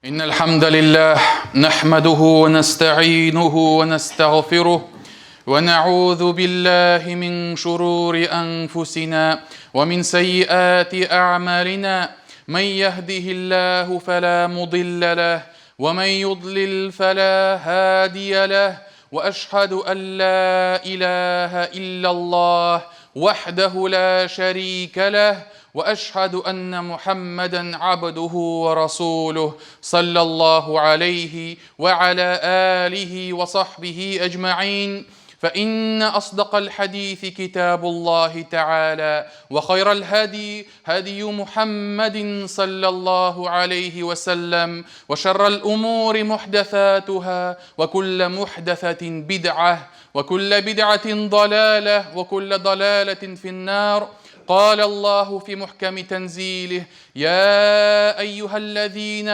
إن الحمد لله نحمده ونستعينه ونستغفره ونعوذ بالله من شرور أنفسنا ومن سيئات أعمالنا من يهده الله فلا مضل له ومن يضلل فلا هادي له وأشهد أن لا إله إلا الله وحده لا شريك له واشهد ان محمدا عبده ورسوله صلى الله عليه وعلى اله وصحبه اجمعين فان اصدق الحديث كتاب الله تعالى وخير الهدي هدي محمد صلى الله عليه وسلم وشر الامور محدثاتها وكل محدثه بدعه وكل بدعه ضلاله وكل ضلاله في النار قال الله في محكم تنزيله يا ايها الذين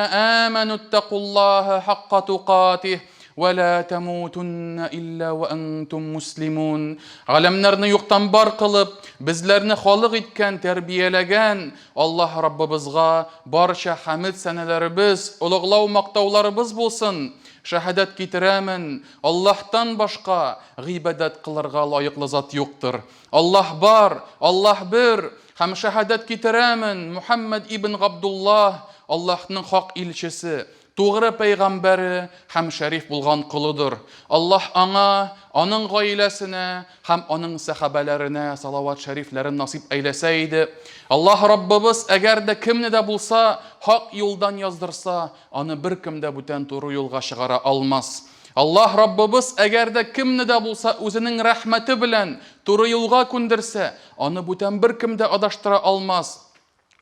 امنوا اتقوا الله حق تقاته ولا تموتن الا وانتم مسلمون Галәмнәрне юктан бар кылып, безләрне халык иткән, тәрбияләгән Аллаһ Раббыбызга барча хәмед сәнәләребез, олуглау мактауларыбыз булсын. Шәһадәт китерәмен, Аллаһтан башка гыйбадәт кылырга лаеклы зат юктыр. Аллаһ бар, Аллаһ бер, һәм шәһадәт китерәмен, Мухәммәд ибн Габдуллаһ, Аллаһның хак илчесе, тугры пәйгамбәре һәм шәриф булган колыдыр. Аллаһ аңа, аның гаиләсенә һәм аның сәхабәләренә салават шәрифләрен насыйп әйләсә иде. Аллаһ Раббыбыз әгәр дә кемне дә булса хак юлдан яздырса, аны беркем дә бүтән туры юлга чыгара алмас. Аллаһ Раббыбыз әгәр дә кемне дә булса үзенең рәхмәте белән туры юлга күндерсә, аны бүтән беркем дә адаштыра алмас.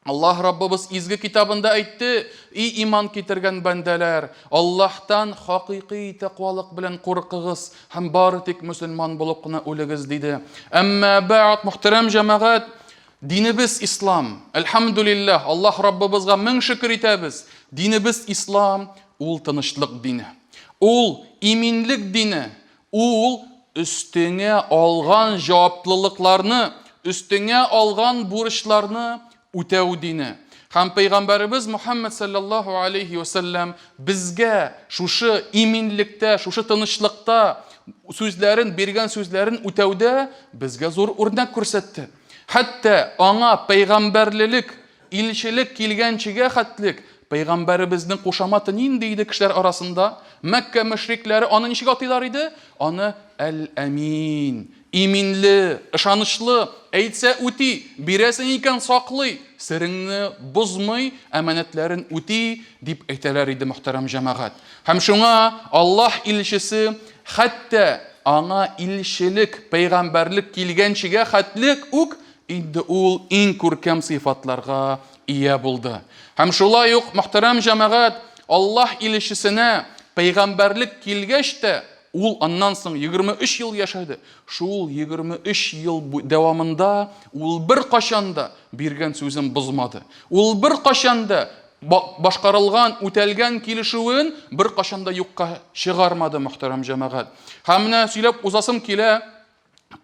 Аллаһ Раббыбыз изге китабында әйтте, И иман китергән бәндәләр, Аллаһтан хакыйкый тәкъвалык белән куркыгыз һәм бары тик мөселман булып кына үлегез, диде. Әмма бәгъд, мөхтәрәм җәмәгать, динебез ислам. Әлхәмдүлилләһ, Аллаһ Раббыбызга мең шөкер итәбез. Динебез ислам, ул тынычлык дине. Ул иминлек дине, ул өстеңә алган җаваплылыкларны, өстеңә алган бурычларны үтәү дине. Һәм пәйгамбәребез Мухаммад саллаллаһу алейхи ва сәлләм безгә шушы иминлектә, шушы тынычлыкта сүзләрен, биргән сүзләрен үтәүдә безгә зур үрнәк күрсәтте. Хәтта аңа пәйгамбәрлелек Илчелек килгәнчегә хәтлек пәйгамбәребезнең кушаматы нинди иде кешеләр арасында? Мәккә мөшрикләре аны ничек атыйлар иде? Аны Әл-Әмин, иминле, ышанычлы, әйтсә үти, бирәсең икән саклый, сереңне бозмый, әманәтләрен үти, дип әйтәләр иде, мөхтәрәм җәмәгать. Һәм шуңа Аллаһ илчесе хәтта аңа илчелек, пәйгамбәрлек килгәнчегә хәтлек үк Инде ул иң күркәм сыйфатларга ия булды. Һәм шулай ук, мөхтәрәм җәмәгать, Аллаһ илчесенә пәйгамбәрлек килгәч тә, ул аннан соң 23 ел яшәде. Шул 23 ел дәвамында ул беркайчан да биргән сүзен бозмады. Ул беркайчан да башкарылган, үтәлгән килешүен беркайчан да юкка чыгармады, мөхтәрәм җәмәгать. Һәм менә сөйләп узасым килә,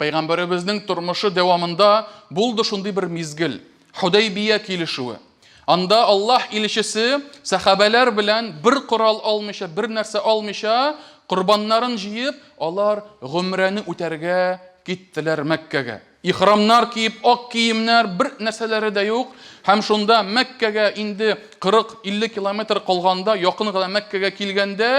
Пәйгамбәребезнең тормышы дәвамында булды шундый бер мизгел, Худәйбия килешүе. Анда Аллаһ илчесе сәхабәләр белән бер корал алмыйча, бер нәрсә алмыйча, корбаннарын җыеп, алар гомрәне үтәргә киттеләр Мәккәгә. Ихрамнар киеп, ак киемнәр, бер нәрсәләре дә юк. Һәм шунда Мәккәгә инде 40-50 километр калганда, якын гына Мәккәгә килгәндә,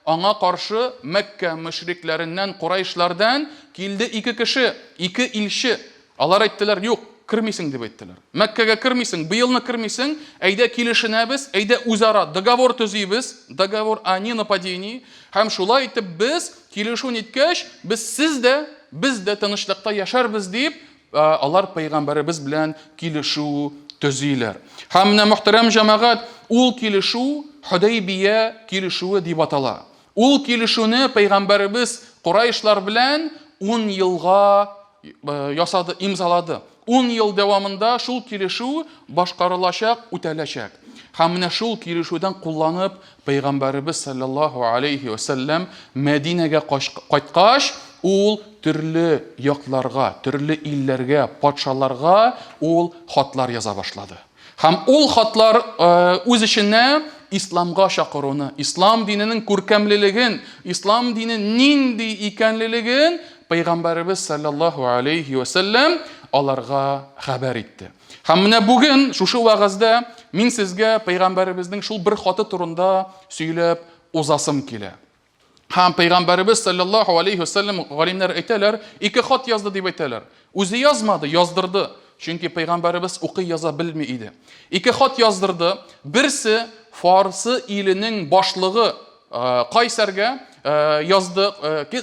Аңа каршы Мәккә мөшрикләреннән, курайшлардан, килде ике кеше, ике илче. Алар әйттеләр, Юк, кермисең, дип әйттеләр. Мәккәгә кермисең, быелны кермисең, әйдә килешенәбез, әйдә үзара договор төзибез, договор о ненападении, һәм шулай итеп без килешү ниткәч, без сез дә, без дә тынычлыкта яшәрбез, дип, алар пәйгамбәребез белән килешү төзиләр. Һәм менә мөхтәрәм җәмәгать, ул килешү Хөдәйбия килешүе дип атала. Ул килешүне пәйгамбәребез Курайшлар белән 10 елга ясады, имзалады. 10 ел дәвамында шул килешү башкарылачак, үтәләчәк. Һәм менә шул килешүдән кулланып, Пәйгамбәребез салләллаһу алейһи вә сәлләм Мәдинәгә кайткач, ул төрле якларга, төрле илләргә, патшаларга ул хатлар яза башлады. Һәм ул хатлар үз эченә исламга чакыруны, ислам диненең күркәмлелеген, ислам дине нинди икәнлелеген пәйгамбәребез саллаллаһу алейхи ва сәлләм аларга хәбәр итте. Һәм менә бүген шушы вәгазьдә мин сезгә пәйгамбәребезнең шул бер хаты турында сөйләп узасым килә. Һәм пәйгамбәребез саллаллаһу алейхи вәсәлләм галимнәр әйтәләр, ике хат язды дип әйтәләр. Үзе язмады, яздырды. Чөнки пәйгамбәребез укый яза белми иде. Ике хат яздырды. Берсе Фарсы иленең башлыгы Кайсәргә язды,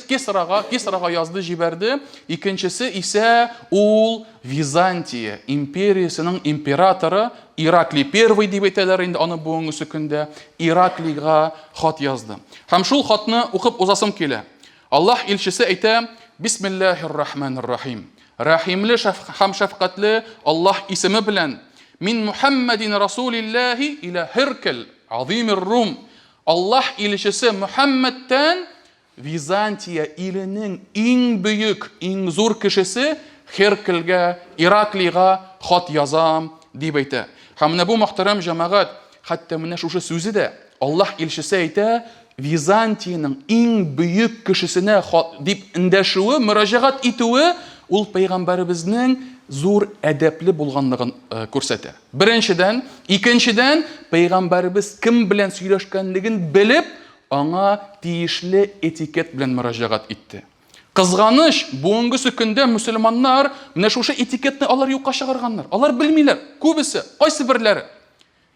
Кесрага, Кесрага язды, җибәрде. Икенчесе исә ул Византия империясенең императоры Ираклий Первый дип әйтәләр инде аны бүгенгесе көндә. Ираклийга хат язды. Һәм шул хатны укып узасым килә. Аллаһ илчесе әйтә: Бисмиллаһир рахманир рахим. Рәхимле һәм шәфкатьле Аллаһ исеме белән. Мин Мухаммадин Расулиллаһи иля Хиркел, азимир Рум. Аллаһ илчесе Мухаммадтан Византия иленең иң бөек, иң зур кешесе Херкелгә, Ираклийга хат язам, дип әйтә. Һәм менә бу мөхтәрәм җәмәгать, хәтта менә шушы сүзе дә Аллаһ илчесе әйтә, Византиянең иң бөек кешесенә хат дип эндәшүе, мөрәҗәгать итүе ул пәйгамбәребезнең зур әдәпле булганлыгын э, күрсәтә. Беренчедән, икенчедән, пәйгамбәребез кем белән сөйләшкәнлеген белеп, аңа тиешле этикет белән мөрәҗәгать итте. Кызганыч, бүгенгесе көндә мөселманнар менә шушы этикетны алар юкка чыгарганнар. Алар белмиләр, күбесе, кайсы берләре.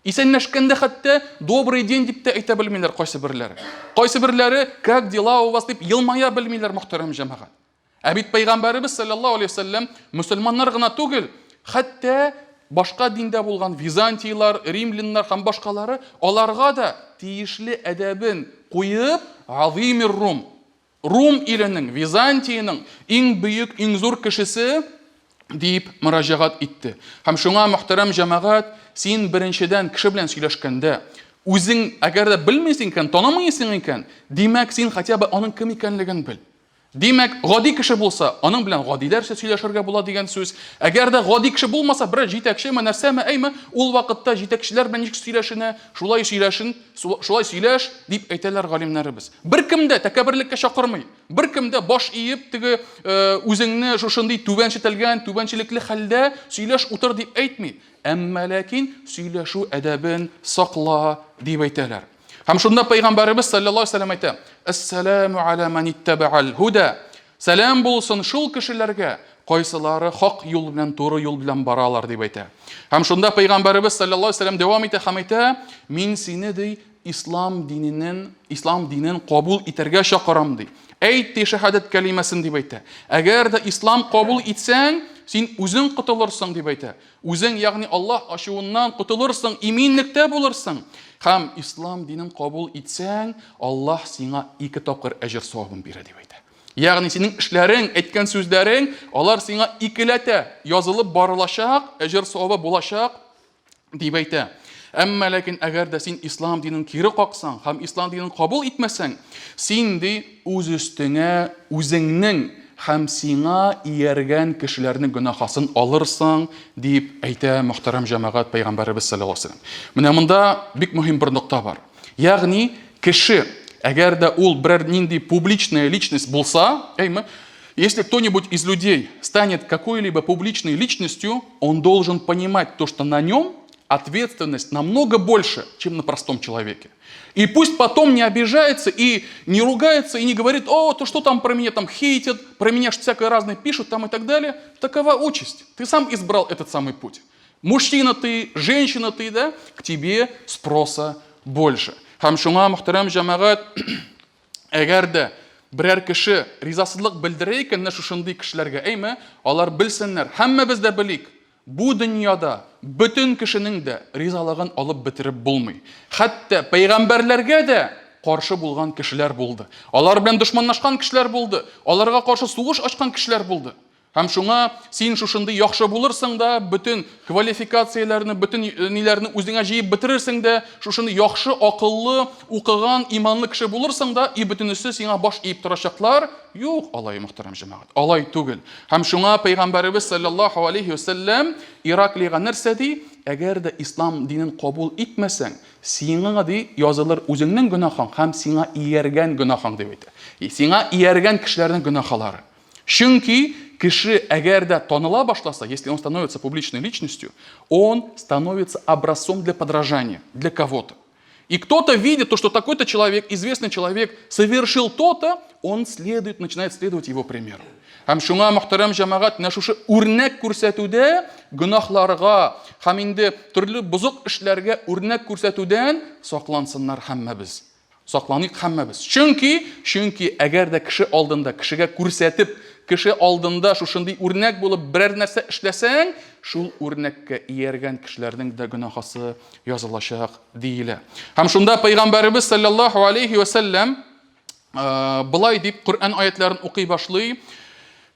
Исәнләшкәндә хәтта добрый день дип тә әйтә белмиләр кайсы берләре. Кайсы берләре как дела у вас дип елмая белмиләр, мөхтәрәм җәмәгать. Ә бит пәйгамбәребез саллаллаһу алейһи вәсәлләм мөселманнар гына түгел, хәтта башка диндә булган византийлар, римляннар һәм башкалары аларга да тиешле әдәбен куеп, азимир Рум, Рум иленең, Византиянең иң бөек, иң зур кешесе дип мөрәҗәгать итте. Һәм шуңа, мөхтәрәм җәмәгать, син беренчедән кеше белән сөйләшкәндә, үзең әгәр дә белмисең икән, танымыйсың икән, димәк, син хотя бы аның кем икәнлеген бел. Димәк, гади кеше булса, аның белән гадиләрчә сөйләшергә була дигән сүз. Әгәр дә гади кеше булмаса, берәр җитәкчеме, нәрсәме, әйме, ул вакытта җитәкчеләр белән ничек сөйләшенә, шулай сөйләшен, шулай сөйләш, дип әйтәләр галимнәребез. Беркем дә тәкәбберлеккә чакырмый. Беркем дә баш иеп, теге үзеңне шушындый түбәнчетелгән, түбәнчелекле хәлдә сөйләш утыр дип әйтми. Әмма ләкин сөйләшү әдәбен сакла, дип әйтәләр. Һәм шунда пәйгамбәребез саллаллаһу алейһи вәсәлләм әйтә: "Әссәламу аля ман иттаба'ал һуда". Сәлам булсын шул кешеләргә, кайсылары хак юл белән, туры юл белән баралар дип әйтә. Һәм шунда пәйгамбәребез саллаллаһу алейһи вәсәлләм дәвам итә һәм әйтә: "Мин сине ди ислам диненнән, ислам динен кабул итәргә чакырам ди. Әйт ди шәһадәт кәлимәсен дип әйтә. Әгәр дә ислам кабул итсәң, син үзең котылырсың дип әйтә. Үзең, ягъни Аллаһ ачуыннан котылырсың, иминлектә булырсың. Һәм ислам динен кабул итсәң, Аллаһ сиңа ике тапкыр әҗер савабын бирә дип әйтә. Ягъни синең эшләрең, әйткән сүзләрең, алар сиңа икеләтә язылып барылачак, әҗер савабы булачак дип әйтә. Әмма ләкин әгәр дә син ислам динен кире каксаң һәм ислам динен кабул итмәсәң, син ди үз өстеңә үзеңнең һәм сиңа ияргән кешеләрнең гөнаһасын алырсың, дип әйтә мөхтәрәм җәмәгать пәйгамбәребез саллаллаһу алейһи вәсәлләм. Менә монда бик мөһим бер нокта бар. Ягъни кеше, әгәр дә ул берәр нинди публичная личность булса, әйме, если кто-нибудь из людей станет какой-либо публичной личностью, он должен понимать то, что на нем ответственность намного больше, чем на простом человеке. И пусть потом не обижается и не ругается, и не говорит, о, то что там про меня там хейтят, про меня всякое разное пишут там и так далее. Такова участь. Ты сам избрал этот самый путь. Мужчина ты, женщина ты, да, к тебе спроса больше. Һәм шуңа, мөхтәрәм җәмәгать, әгәр дә берәр кеше ризасызлык белдерә икән менә шушындый кешеләргә, әйме, алар белсеннәр, һәммәбез дә белик, Бу дөньяда бөтен кешенең дә ризалыгын алып бетереп булмый. Хәтта пәйгамбәрләргә дә каршы булган кешеләр булды. Алар белән дошманлашкан кешеләр булды. Аларга каршы сугыш ачкан кешеләр булды. Һәм шуңа син шушындый яхшы булырсың да, бөтен квалификацияләрне, бөтен э, ниләрне үзеңә җыеп бетерерсең дә, шушындый яхшы, акыллы, укыган, иманлы кеше булырсың да, и бөтенесе сиңа баш иеп торачаклар. Юк, алай, мөхтәрәм җәмәгать, алай түгел. Һәм шуңа пәйгамбәребез саллаллаһу алейхи вәсәлләм Ираклийга нәрсә ди? Әгәр дә ислам динен кабул итмәсәң, сиңа ди язылыр үзеңнең гөнаһың һәм сиңа ияргән гөнаһың дип әйтә. Сиңа ияргән кешеләрнең гөнаһлары. Чөнки кеше әгәр дә таныла башласа, если он становится публичной личностью, он становится образцом для подражания, для кого-то. И кто-то видит то, что такой-то человек, известный человек, совершил то-то, он следует, начинает следовать его примеру. Һәм шуңа мөхтәрәм җәмәгать менә шушы үрнәк күрсәтүдә гөнаһларга һәм инде төрле бозык эшләргә үрнәк күрсәтүдән саклансыннар һәммәбез. Сакланыйк һәммәбез. Чөнки, чөнки әгәр дә кеше алдында, кешегә күрсәтеп, кеше алдында шушындый үрнәк булып берәр нәрсә эшләсәң, шул үрнәккә ияргән кешеләрнең дә гөнаһасы язылачак диелә. Һәм шунда пәйгамбәребез саллаллаһу алейхи ва сәлләм былай дип Коръән аятларын укый башлый.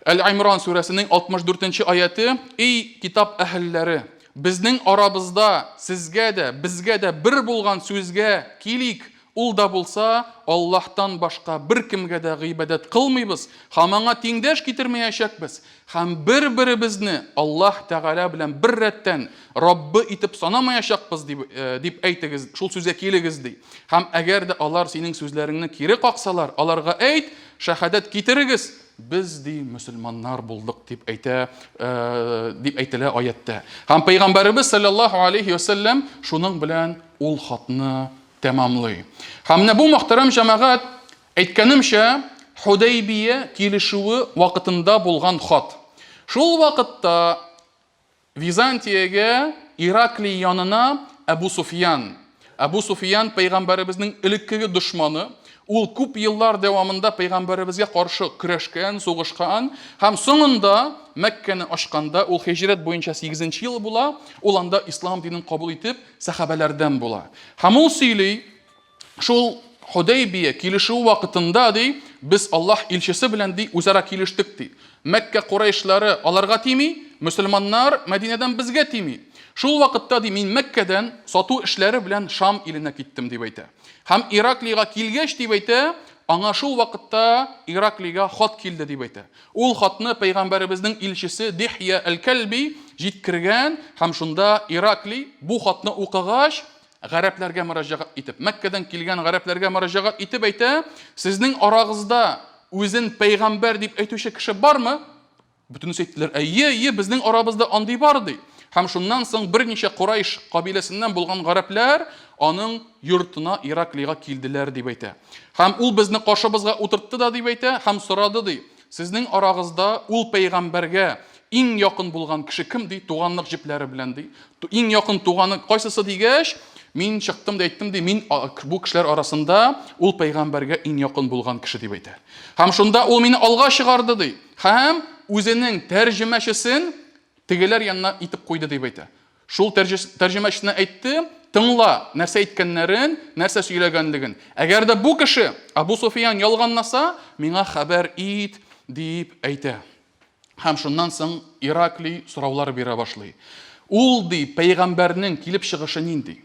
Әл-Имран сүрәсенең 64 нче аяты, Эй, китап әһелләре, безнең арабызда сезгә дә, безгә дә бер булган сүзгә килик, ул да булса, Аллаһтан башка беркемгә дә гыйбадәт кылмыйбыз һәм Аңа тиңдәш китермәячәкбез һәм бер-беребезне Аллаһ Тәгалә белән беррәттән Раббы итеп санамаячакбыз, дип, дип әйтегез, шул сүзгә килегез, ди. Һәм әгәр дә алар синең сүзләреңне кире каксалар, аларга әйт, шәһадәт китерегез, Без, ди, мөселманнар булдык, дип әйтә, э, дип әйтелә аятьтә. Һәм пәйгамбәребез саллаллаһу алейхи вәсәлләм шуның белән ул хатны тәмамлый. Һәм менә бу мөхтәрәм җәмәгать, әйткәнемчә, Худәйбия килешүе вакытында булган хат. Шул вакытта Византиягә Ираклий янына Әбу Суфиян. Әбу Суфиян пәйгамбәребезнең элеккеге дошманы. Ул күп еллар дәвамында пәйгамбәребезгә каршы көрәшкән, сугышкан һәм соңында Мәккәне ачканда, ул һиҗрәт буенча 8 ел була, ул анда ислам динен кабул итеп, сәхабәләрдән була. Һәм ул сөйли, Шул Худәйбия килешүе вакытында, ди, без Аллаһ илчесе белән, ди, үзара килештек, ди. Мәккә курайшлары аларга тими, мөселманнар Мәдинәдән безгә тими. Шул вакытта, ди, мин Мәккәдән сату эшләре белән Шам иленә киттем, дип әйтә. Һәм Ираклийга килгәч, дип әйтә, аңа шул вакытта Ираклийга хат килде, дип әйтә. Ул хатны пәйгамбәребезнең илчесе Дихья әл-Кәлби җиткергән һәм шунда Ираклий бу хатны укыгач, гарәпләргә мөрәҗәгать итеп, Мәккәдән килгән гарәпләргә мөрәҗәгать итеп әйтә, сезнең арагызда үзен пәйгамбәр дип әйтүче кеше бармы? Бөтенесе әйттеләр, әйе, әйе, безнең арабызда андый бар, ди. Һәм шуннан соң берничә Курайш кабиләсеннән булган гарәпләр аның йортына Ираклийга килделәр, дип әйтә. Һәм ул безне каршыбызга утыртты да, дип әйтә, һәм сорады, ди. Сезнең арагызда ул пәйгамбәргә иң якын булган кеше кем, ди, туганлык җепләре белән, ди. Иң якын туганы кайсысы дигәч, мин чыктым да әйттем, ди, мин бу кешеләр арасында ул пәйгамбәргә иң якын булган кеше дип әйтә. Һәм шунда ул мине алга чыгарды, ди. Һәм үзенең тәрҗемәчесен тегеләр янына итеп куйды дип әйтә. Шул тәрҗемәчесенә әйтте, тыңла, нәрсә әйткәннәрен, нәрсә сөйләгәнлеген. Әгәр дә бу кеше Абу Суфиян ялганласа, миңа хәбәр ит, дип әйтә. Һәм шуннан соң Ираклий сораулар бирә башлый. Ул, ди, пәйгамбәрнең килеп чыгышы нинди?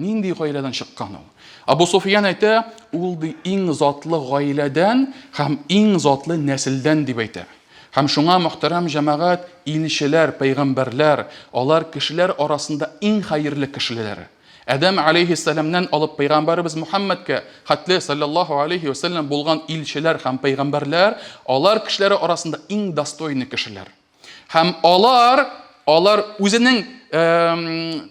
Нинди гаиләдән чыккан ул? Абу Суфиян әйтә, ул ди иң затлы гаиләдән һәм иң затлы нәселдән дип әйтә. Һәм шуңа мөхтәрәм җәмәгать, илчеләр, пәйгамбәрләр, алар кешеләр арасында иң хәерле кешеләр. Адәм алейһиссәламнән алып пәйгамбәребез Мухаммадка хәтле саллаллаһу алейһи вәсәлләм булган илчеләр һәм пәйгамбәрләр, алар кешеләре арасында иң достойный кешеләр. Һәм алар, алар үзенең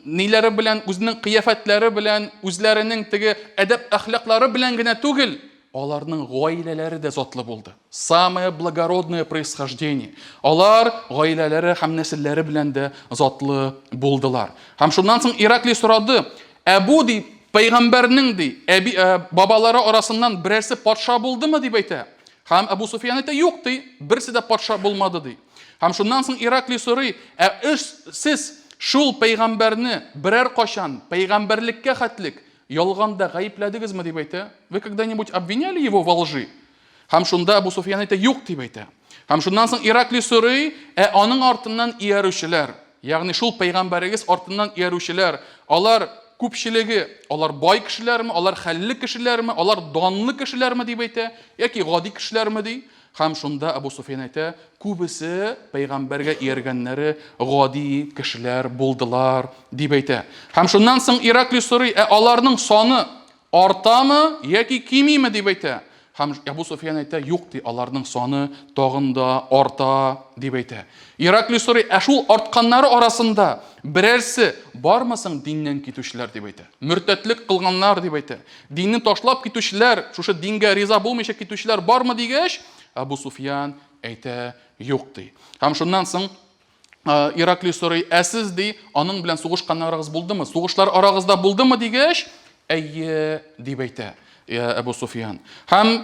ниләре белән, үзенең кыяфәтләре белән, үзләренең теге әдәп-әхлаклары белән генә түгел, аларның гаиләләре дә затлы булды. Самое благородное происхождение. Алар гаиләләре һәм нәселләре белән дә затлы булдылар. Һәм шуннан соң Ираклий сорады, ә бу ди, пәйгамбәрнең ди, әби, бабалары арасыннан берәрсе патша булдымы дип әйтә. Һәм Әбу Суфиян әйтә, юк, ди, берсе дә патша булмады, ди. Һәм шуннан соң Ираклий сорый, ә эш сез шул пәйгамбәрне берәр кайчан пәйгамбәрлеккә хәтлек ялганда гаепләдегезме, дип әйтә. Вы когда-нибудь обвиняли его во лжи? Һәм шунда Әбу Суфиян әйтә, юк дип әйтә. Һәм шуннан соң Ираклий сорый, ә аның артыннан иярүчеләр, ягъни шул пәйгамбәрегез артыннан иярүчеләр, алар күпчелеге, алар бай кешеләрме, алар хәлле кешеләрме, алар данлы кешеләрме дип әйтә, яки гади кешеләрме ди. Һәм шунда Әбу Суфиян әйтә, күбесе пәйгамбәргә ияргәннәре гади кешеләр булдылар, дип әйтә. Һәм шуннан соң Ираклий сорый, ә аларның саны артамы яки кимиме, дип әйтә. Һәм Әбу Суфиян әйтә, юк, ди, аларның саны тагын да арта, дип әйтә. Ираклий сорый, ә шул артканнары арасында берәрсе бармы соң диннән китүчеләр, дип әйтә. Мөртәтлек кылганнар, дип әйтә. Динне ташлап китүчеләр, шушы дингә риза булмыйча китүчеләр бармы дигәч, Әбу Суфиян әйтә, юк, ди. Һәм шуннан соң Ираклий сорый, ә сез, ди, аның белән сугышканнарыгыз булдымы? Сугышлар арагызда булдымы дигәч, әйе, дип әйтә Әбу Суфиян. Һәм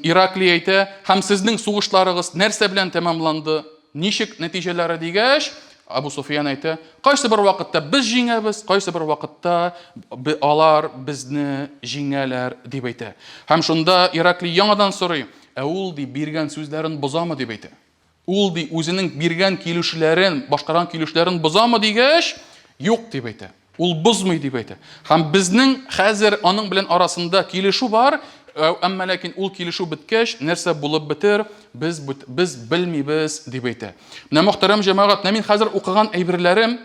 Ираклий әйтә, һәм сезнең сугышларыгыз нәрсә белән тәмамланды? Ничек нәтиҗәләре дигәч, Әбу Суфиян әйтә, кайсы бер вакытта без җиңәбез, кайсы бер вакытта алар безне җиңәләр, дип әйтә. Һәм шунда Ираклий яңадан сорый, ә ул, ди, биргән сүзләрен бозамы, дип әйтә. Ул, ди, үзенең биргән килешүләрен, башкарган килешүләрен бозамы дигәч, юк дип әйтә. Ул бозмый дип әйтә. Һәм безнең хәзер аның белән арасында килешү бар, э, әмма ләкин ул килешү беткәч, нәрсә булып бетер, без без белмибез дип әйтә. Менә мөхтәрәм җәмәгать, менә мин хәзер укыган әйберләрем,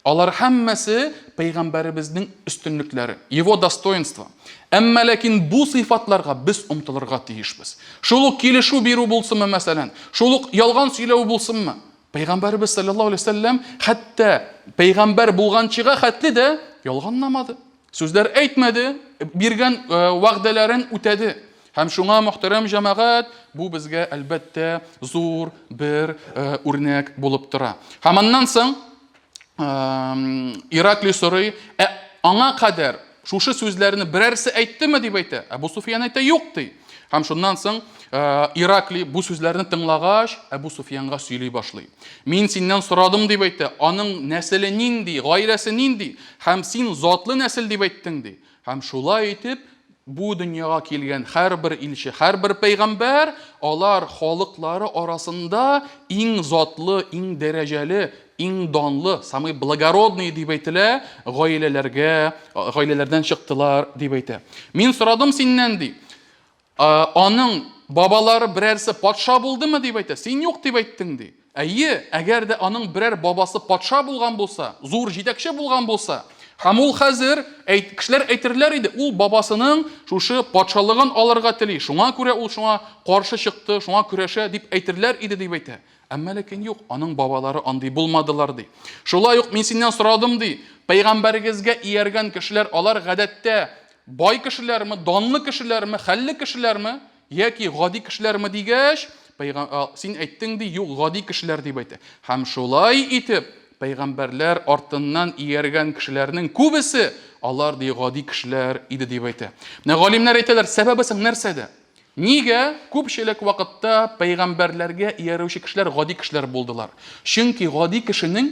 Алар һәммәсе пәйгамбәребезнең өстенлекләре, его достоинство. Әмма ләкин бу сыйфатларга без омтылырга тиешбез. Шул ук килешү бирү булсынмы, мәсәлән, шул ук ялган сөйләү булсынмы? Пәйгамбәребез саллаллаһу алейһи вәсәлләм хәтта пәйгамбәр булганчыга хәтле дә ялганламады. Сүзләр әйтмәде, биргән э, вәгъдәләрен үтәде. Һәм шуңа, мөхтәрәм җәмәгать, бу безгә, әлбәттә, зур бер э, үрнәк булып тора. Һәм аннан соң Ираклий сорый, ә аңа кадәр шушы сүзләрне берәрсе әйттеме дип әйтә. Әбу Суфиян әйтә, юк ди. Һәм шуннан соң Ираклий бу сүзләрне тыңлагач, Әбу Суфиянга сөйли башлый. Мин синнән сорадым дип әйтә, аның нәселе нинди, гаиләсе нинди, һәм син затлы нәсел дип әйттең ди. Һәм шулай итеп, бу дөньяга килгән һәрбер илче, һәрбер пәйгамбәр, алар халыклары арасында иң затлы, иң дәрәҗәле, иң данлы, самый благородный дип әйтелә, гаиләләргә, гаиләләрдән чыктылар дип әйтә. Мин сорадым синнән, ди, Аның бабалары берәрсе патша булдымы дип әйтә. Син юк дип әйттең, ди. Әйе, әгәр дә аның берәр бабасы патша булган булса, зур җитәкче булган булса, һәм ул хәзер әйт, кешеләр әйтерләр иде, ул бабасының шушы патшалыгын алырга тели, шуңа күрә ул шуңа каршы чыкты, шуңа көрәшә дип әйтерләр иде дип әйтә. Әмма ләкин юк, аның бабалары андый булмадылар, ди. Шулай ук мин синнән сорадым, ди, пәйгамбәрегезгә ияргән кешеләр, алар гадәттә бай кешеләрме, данлы кешеләрме, хәлле кешеләрме, яки гади кешеләрме дигәч, син әйттең, ди, юк, гади кешеләр дип әйтә. Һәм шулай итеп, пәйгамбәрләр артыннан ияргән кешеләрнең күбесе, алар, ди, гади кешеләр иде дип әйтә. Менә галимнәр әйтәләр, сәбәбе соң нәрсәдә? Нигә күпчелек вакытта пәйгамбәрләргә иярүче кешеләр гади кешеләр булдылар? Чөнки гади кешенең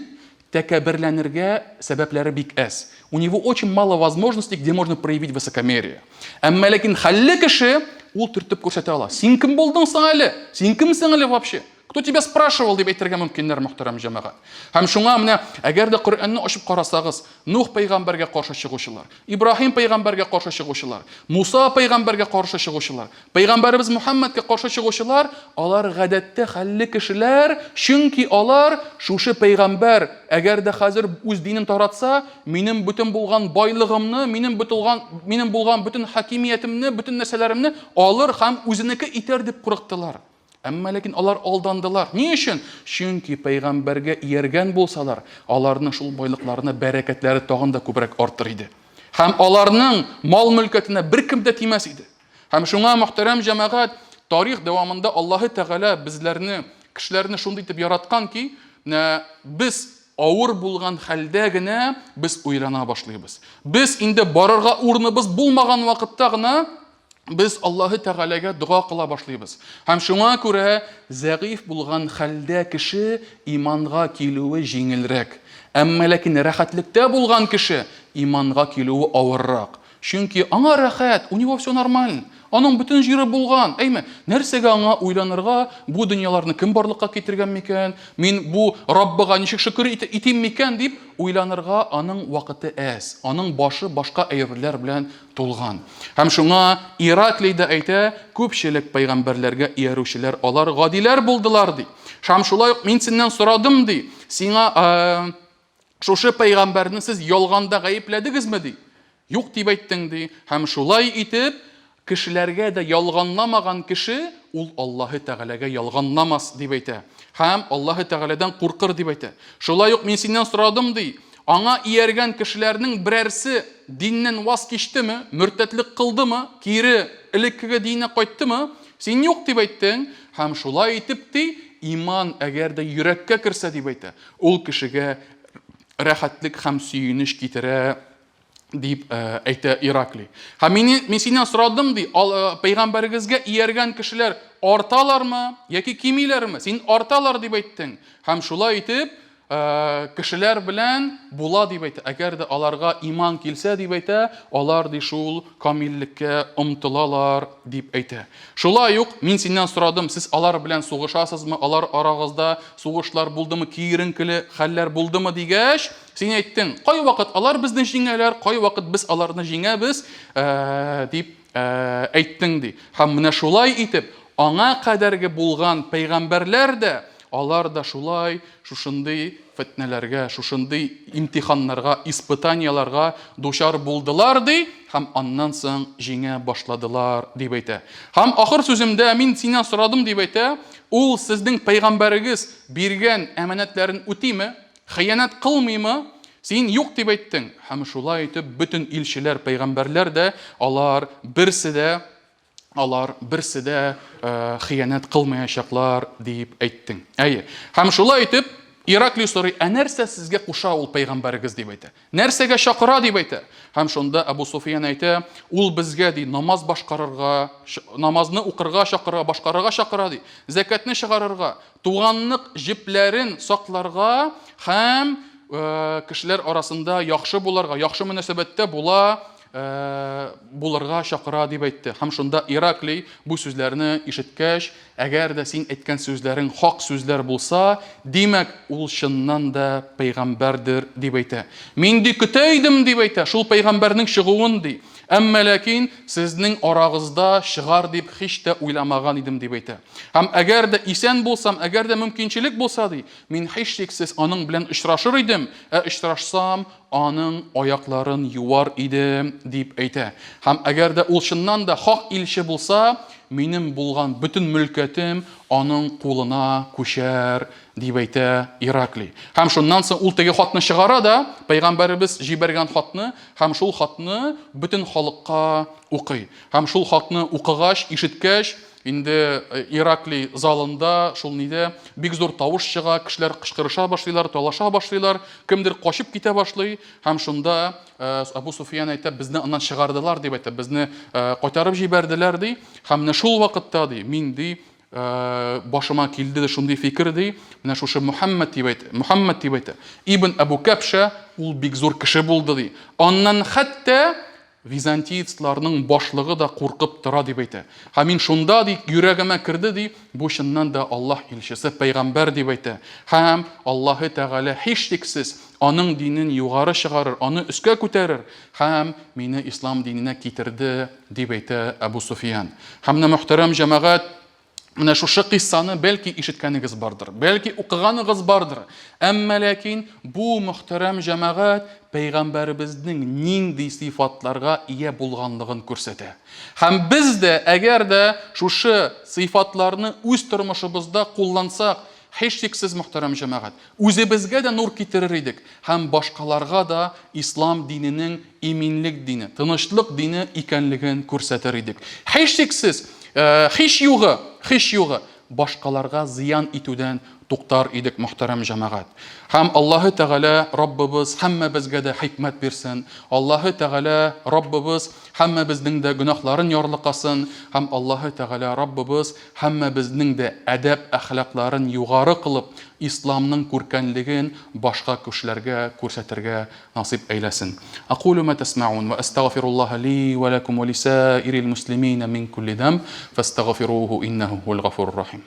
тәкәбберләнергә сәбәпләре бик әз. У него очень мало возможностей, где можно проявить высокомерие. Әмма ләкин хәлле кеше ул төртеп күрсәтә ала. Син кем булдың соң әле? Син кемсең әле вообще? Кто тебя спрашивал, дип әйтергә мөмкиннәр, мөхтәрәм җәмәгать. Һәм шуңа менә, әгәр дә Коръәнне ачып карасагыз, Нух пәйгамбәргә каршы чыгучылар, Ибраһим пәйгамбәргә каршы чыгучылар, Муса пәйгамбәргә каршы чыгучылар, пәйгамбәребез Мухаммадка каршы чыгучылар, алар гадәттә хәлле кешеләр, чөнки алар шушы пәйгамбәр, әгәр дә хәзер үз динен таратса, минем бөтен булган байлыгымны, минем бөтен минем булган бөтен хакимиятемне, бөтен нәрсәләремне алыр һәм үзенеке итәр дип курыктылар. Әмма ләкин алар алдандылар. Ни өчен? Чөнки пәйгамбәргә ияргән булсалар, аларның шул байлыкларына бәрәкәтләре тагын да күбрәк артыр иде. Һәм аларның мал-мөлкәтенә беркем дә тимәс иде. Һәм шуңа, мөхтәрәм җәмәгать, тарих дәвамында Аллаһы Тәгалә безләрне, кешеләрне шундый итеп яраткан ки, менә без авыр булган хәлдә генә без уйлана башлыйбыз. Без инде барырга урыныбыз булмаган вакытта гына без Аллаһы Тәгаләгә дога кыла башлыйбыз. Һәм шуңа күрә зәгыйфь булган хәлдә кеше иманга килүе җиңелрәк. Әмма ләкин рәхәтлектә булган кеше иманга килүе авыррак. Чөнки аңа рәхәт, у него все нормально. Аның бөтен җире булган, әйме? Нәрсәгә аңа уйланырга, бу дөньяларны кем барлыкка китергән микән, мин бу Раббыга ничек шөкер итим микән дип уйланырга аның вакыты әз, аның башы башка әйберләр белән тулган. Һәм шуңа Ираклий да әйтә, күпчелек пәйгамбәрләргә иярүчеләр алар гадиләр булдылар, ди. Һәм шулай ук мин синнән сорадым, ди, сиңа Шушы пәйгамбәрне сез ялганда гаепләдегезме, ди. Юк дип әйттең, ди. Һәм шулай итеп, кешеләргә дә ялганламаган кеше, ул Аллаһы Тәгаләгә ялганламас, дип әйтә. Һәм Аллаһы Тәгаләдән куркыр, дип әйтә. Шулай ук мин синнән сорадым, ди, аңа ияргән кешеләрнең берәрсе диннән ваз кичтеме, мөртәтлек кылдымы, кире элеккеге диненә кайттымы? Син юк дип әйттең. Һәм шулай итеп, ди, иман әгәр дә йөрәккә керсә, дип әйтә. Ул кешегә рәхәтлек һәм сөенеч китерә, дип әйтә Ираклий. Һәм мин, мин синнән сорадым, ди, пәйгамбәрегезгә ияргән кешеләр арталармы яки кимиләрме? Син арталар дип әйттең. Һәм шулай итеп, кешеләр белән була дип әйтә. Әгәр дә аларга иман килсә дип әйтә, алар ди шул камиллеккә омтылалар дип әйтә. Шулай ук мин синнән сорадым, сез алар белән сугышасызмы, алар арагызда сугышлар булдымы, киеренкеле хәлләр булдымы дигәч, син әйттең, кайвакыт алар безне җиңәләр, кайвакыт без аларны җиңәбез, дип әйттең ди. Һәм менә шулай итеп, аңа кадәрге булган пәйгамбәрләр дә, алар да шулай шушындый фетнәләргә, шушындый имтиханнарга, испытаниеләргә дучар булдылар, ди, һәм аннан соң җиңә башладылар, дип әйтә. Һәм ахыр сүземдә мин синнән сорадым, дип әйтә, ул сезнең пәйгамбәрегез биргән әманәтләрен үтиме, хыянәт кылмыймы? Син юк дип әйттең. Һәм шулай итеп бөтен илчеләр, пәйгамбәрләр дә, алар берсе дә алар берсе дә хыянәт кылмаячаклар дип әйттең. Әйе. Һәм шулай итеп Ираклий сорый, ә нәрсә сезгә куша ул пәйгамбәрегез дип әйтә. Нәрсәгә чакыра дип әйтә. Һәм шунда Әбу Суфиян әйтә, ул безгә ди намаз башкарырга, намазны укырга чакыра, башкарырга чакыра ди. Зәкәтне чыгарырга, туганлык җепләрен сакларга һәм кешеләр арасында яхшы буларга, яхшы мөнәсәбәттә була булырга чакыра дип әйтте. Һәм шунда Ираклий бу сүзләрне ишеткәч, әгәр дә син әйткән сүзләрең хак сүзләр булса, димәк, ул чыннан да пәйгамбәрдер дип әйтә. Мин ди көтә идем дип әйтә, шул пәйгамбәрнең чыгуын ди. Әмма ләкин сезнең арагызда чыгар дип һич тә уйламаган идем дип әйтә. Һәм әгәр дә исән булсам, әгәр дә мөмкинчелек булса ди, мин һичшиксез аның белән очрашыр идем, ә очрашсам, аның аякларын юар идем, дип әйтә. Һәм әгәр дә ул чыннан да хак илче булса, минем булган бөтен мөлкәтем аның кулына күчәр, дип әйтә Ираклий. Һәм шуннан соң ул теге хатны чыгара да, пәйгамбәребез җибәргән хатны, һәм шул хатны бөтен халыкка укый. Һәм шул хатны укыгач, ишеткәч, Инде Ираклий залында, шул нидә, бик зур тавыш чыга, кешеләр кычкырыша башлыйлар, талаша башлыйлар, кемдер качып китә башлый, һәм шунда Абу Суфиян әйтә, безне аннан чыгардылар, дип әйтә, безне кайтарып җибәрделәр, ди, һәм менә шул вакытта, ди, мин, ди, башыма килде дә шундый фикер, ди, менә шушы Мөхәммәд дип әйтә, Мөхәммәд дип әйтә, Ибн Абу Кәбшә, ул бик зур кеше булды, ди, аннан хәтта Византиецларның башлыгы да куркып тора, дип әйтә. Һәм мин шунда, ди, йөрәгемә керде, ди, бу чыннан да Аллаһ илчесе, пәйгамбәр, дип әйтә. Һәм Аллаһы Тәгалә һичшиксез аның динен югары чыгарыр, аны өскә күтәрер һәм мине ислам диненә китерде, дип әйтә Әбу Суфиян. Һәм менә, мөхтәрәм җәмәгать, Менә шушы кыйссаны бәлки ишеткәнегез бардыр, бәлки укыганыгыз бардыр. Әмма ләкин бу мөхтәрәм җәмәгать пәйгамбәребезнең нинди сыйфатларга ия булганлыгын күрсәтә. Һәм без дә, әгәр дә шушы сыйфатларны үз тормышыбызда куллансак, һичшиксез, мөхтәрәм җәмәгать, үзебезгә дә нур китерер идек һәм башкаларга да ислам диненең иминлек дине, тынычлык дине икәнлеген күрсәтер идек. Һичшиксез, һич югы, һич югы, башкаларга зыян итүдән туктар идек, мөхтәрәм җәмәгать. Һәм Аллаһы Тәгалә Раббыбыз һәммәбезгә дә хикмәт бирсен. Аллаһы Тәгалә Раббыбыз һәммәбезнең дә гөнаһларын ярлыкасын һәм Аллаһы Тәгалә Раббыбыз һәммәбезнең дә әдәп-әхлакларын югары кылып, исламның күркәнлеген башка кешеләргә күрсәтергә насыйп әйләсен. Акулю ма тәсмәун ва әстәгъфируллаһа ли ва ләкум ва лисаирил муслимина мин кулли дәмб фәстәгъфируху иннәһу һуәл гафурур рахим.